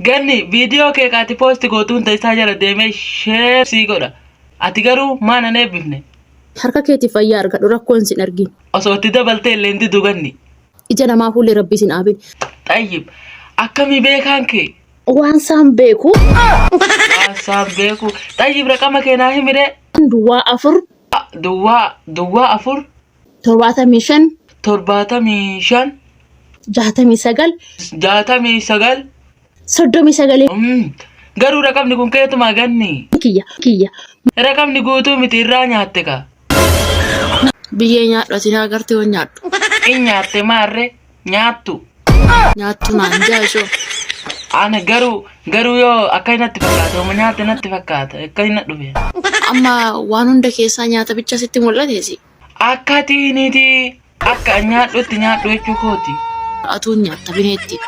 Ganni viidiyoo kee kaati poosti gootu hunda isaa jala deemee sheer sii godha. Ati garuu maa nan eebbifne? Harka keetii fayyaa argadhu rakkoon sin argin. Osoo itti dabaltee illee hin didu ganni. Ija namaa fuullee rabbii sin dhaabin. Xayyib akkamii beekaan kee? Waan isaan beeku. Waan isaan beeku. Xayyib raqama kee naa himi ree. Duwwaa 4. Duwwaa duwwaa 4. 75. 75. 69. 69. 39. Garuu raqamni kun keetumaa ganni. Kiyya kiyya. Raqamni guutuu miti irraa nyaatte kaa. Biyyee nyaadhu ati naa agartee hoo nyaadhu. In nyaatte maarre nyaattu. Nyaattu naan jaa ishoo. Ana garuu garuu yoo akka natti fakkaate homa nyaatte natti fakkaata akka inni dhufe. Amma waan hunda keessaa nyaata bicha sitti mul'ateesi. Akka tiiniiti akka nyaadhutti nyaadhu jechuu kooti. Atuu nyaatta bineetti.